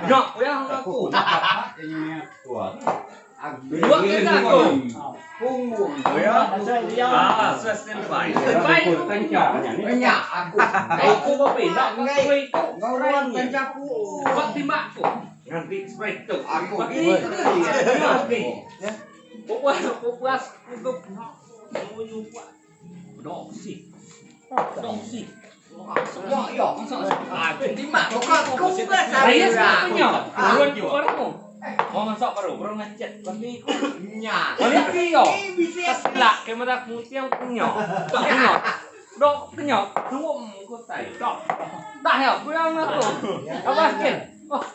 Nya pia aku. Dua kita aku. Ah, standby. Standby ku. Nya aku. Aku ba pindah ka tui ku. Ba timbak ku. Nganti spray tu. Aku Puas puas untuk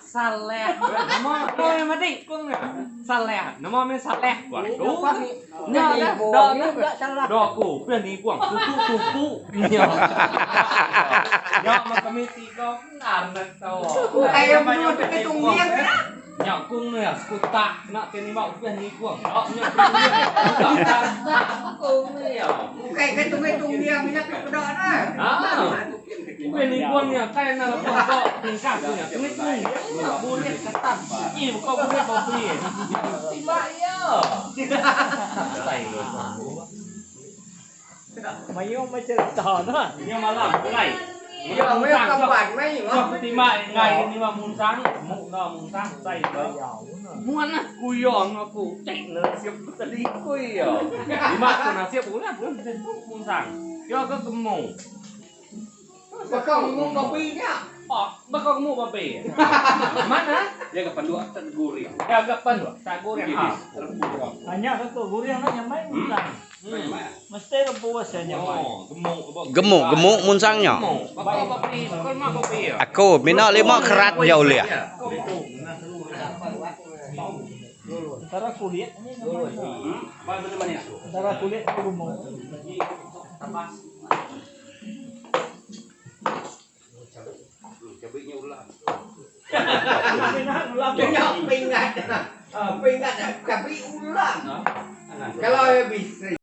Saleh. Nama nama madi kung nya. Saleh. Nama meh Saleh ku aku. Nya dah dah dah. Dah aku pia nibung tupu tupu nya. Nya meh kami tiga bendar enda ketawa. Ayam menua tu ke tungging kena. Nya kung nya sekutak kena ke nimbak upih nibung. Dak nya tungging. Tak tak kung nya. Bukai ke tungging-tungging nya ke peda dah. Haa. Upih nibung nya kai enda lebuh ba tingkah ku nya. Tungging-tungging nya burit ketat. Ii buka burit ba upi. Tiba iya. Mayuh meh cerita nah. Nya malam pulai. Ya, mayuh kaban mai. Suah timbak enggai nimbak munsang, mu enda munsang sai ke. Muan lah kuya enggau aku. Cik nasib ku tadi ku iya. Timbak ku nasib ulah belum tentu munsang. Iya ke gemu. Baka gemuk babi nya. Oh, baka gemuk babi. Mana? Dia ga panduk tak guring. Dia ga panduk tak guring. Ha. Anya ka ko guring nya nyamai munsang. Hmm. Mesti rebus iya nyamai. Oh, gemuk Gemuk gemuk munsang nya. Gemuk. Baka babi, baka lemak babi. Aku mina lima kerat ja ulih. Entara kulit nya nyamai. Entara kulit tu gemuk. Kena pingat. Pingat cabi ulang. Kalau bisi.